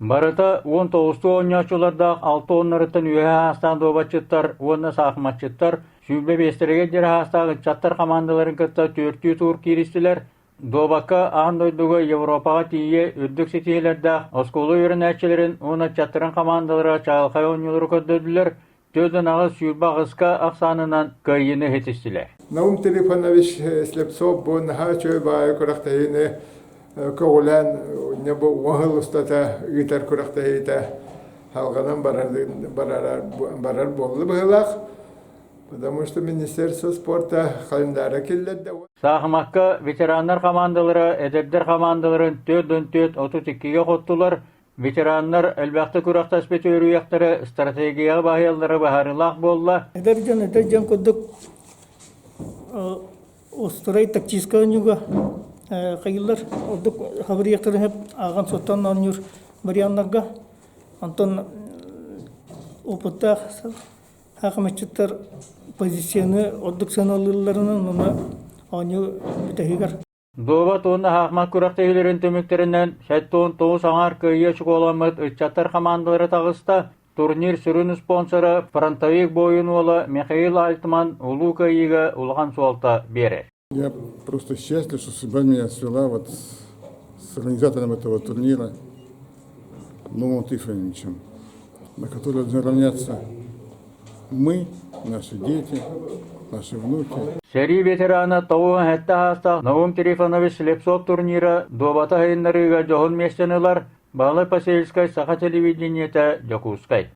Барыта 19 оонньооччулардаах алта уоннарыттан үөһэ аастаах дуобатчыттар уонна саахыматчыттар 25-тэригэр диэри аастаах ыччаттар хамаандаларын кытта түөртүү туур кииристилэр. Дуобакка аан дойдуга Европаҕа тиийэ үрдүк ситиһиилэрдээх оскуола үөрэнээччилэрин уонна ыччаттарын хамаандалара чаҕылхай оонньуулары көрдөрдүлэр, 48 28-ка ахсаанынан кыайыыны ситистилэр. Наум Трифонович Слепцов бу наһаа үчүгэй баайы күрэхтэһиини көҕүлээн бу уон сыл устата ыытар күрэхтэһиитэ салҕанан барар, барар буолла быһыылаах. Потому что Министерство спорта календаря киллэрдэ. Саахымакка ветераннар хамаандалара эдэрдэр хамаандаларын 4-4 32-гэ хоттулар. Ветераннар элбэхтик күрэхтэспит үөрүйэхтэрэ стратегияҕа баһыйаллара быһаарыылаах буолла. Эдэр дьон эдэр дьон курдук острай тактическай оонньууга хайыыллар ордук хабырыйыахтарын сөп ааҕан-суоттаан оонньуур варианнарга. Онтон опыттаах хаахымаччыттар позицияны ордук сыаналыылларынан уонна оонньуу бүтэһигэр Дуобат уонна хаахмат күрэхтэһиилэрин түмүктэринэн 79 аҥаар кыайыы очукуоламмыт ыччаттар хамаандалара таҕыста. Турнир сүрүн спонсора фронтовик буойун уола Михаил Альтман Улуу Кыайыыга улахан суолта биэрэр. Я просто счастлив, что судьба меня свела вот с организатором этого турнира Наумом Трифоновичем, на который должны равняться мы, наши дети, наши внуки. Сэрии ветерана 97 аастаах Наум Трифонович Слепцов турнира дуобата сайыннарыыга дьоһун миэстэни ылар Баалай Посельскай Саха телевидениетэ Дьокуускай.